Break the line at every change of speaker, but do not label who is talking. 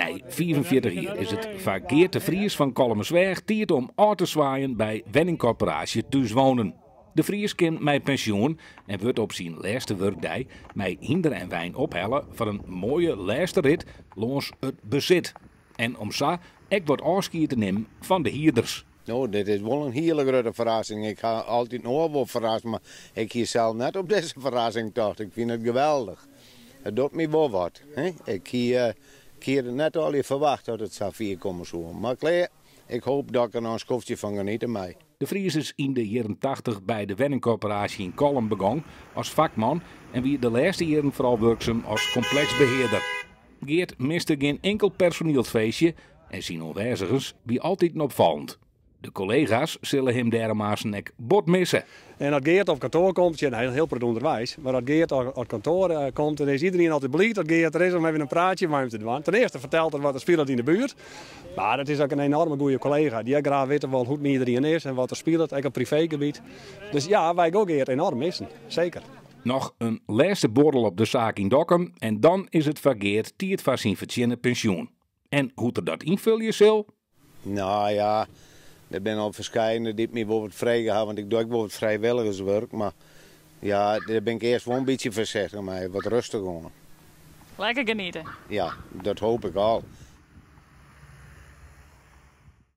Nei 45 jier is it foar Geart de Vries fan Kollumersweach tiid om ôf te swaaien by wenningkorporaasje Thús Wonen. De Vries kin mei pensjoen en wurdt op syn lêste wurkdei mei hynder en wein ophelle foar in moaie lêste rit lâns it besit. En om sa ek wat ôfskie te nimmen fan de hierders.
No, dit is wol in hiele grutte ferrassing. Ik ha altyd noch wol ferrast, mar ik hie sels net op dizze ferrassing tocht. Ik fyn it geweldich. It docht my wol wat. Hè? Ik hie, ik hie it net allegear ferwachte dat it sa fier komme soe. Mar klear, ik hoop dat ik der noch in skoftsje fan geniete mei.
De Vries is yn de jierren 80 by de wenningkorporaasje yn Kollum begûn as fakman en wie de lêste jierren foaral wurksum as kompleksbehearder. Geart miste gjin inkel personielsfeestje en syn oanwêzigens wie altyd opfallend. De kollega's sille him dêrom aansten ek bot misse.
En as Geart op kantoar komt, ja, hiel protte ûnderweis, mar as Geart op kantoar komt, dan is iderien altyd bliid dat Geart der is om even in praatsje mei him te dwaan. Ten earste fertelt er wat der spilet yn de buert, mar it is ek in enoarme goede kollega dy't graach witte wol hoe't mei iderien is en wat der spilet, ek op priveegebiet. Dus ja, wy gean Geart enoarm missen, seker.
Noch in lêste buorrel op de saak yn Dokkum en dan is it foar Geart tiid foar syn fertsjinne pensjoen. En hoe't er dat ynfolje sil?
No ja, der binne al ferskeiene dy't my wol wat frege ha, want ik doch ek wol wat frijwilligerswurk, mar ja, dêr bin ik earst wol in bytsje foarsichtich mei, wat rêstich oan.
Lekker geniete.
Ja, dat hoopje ik al.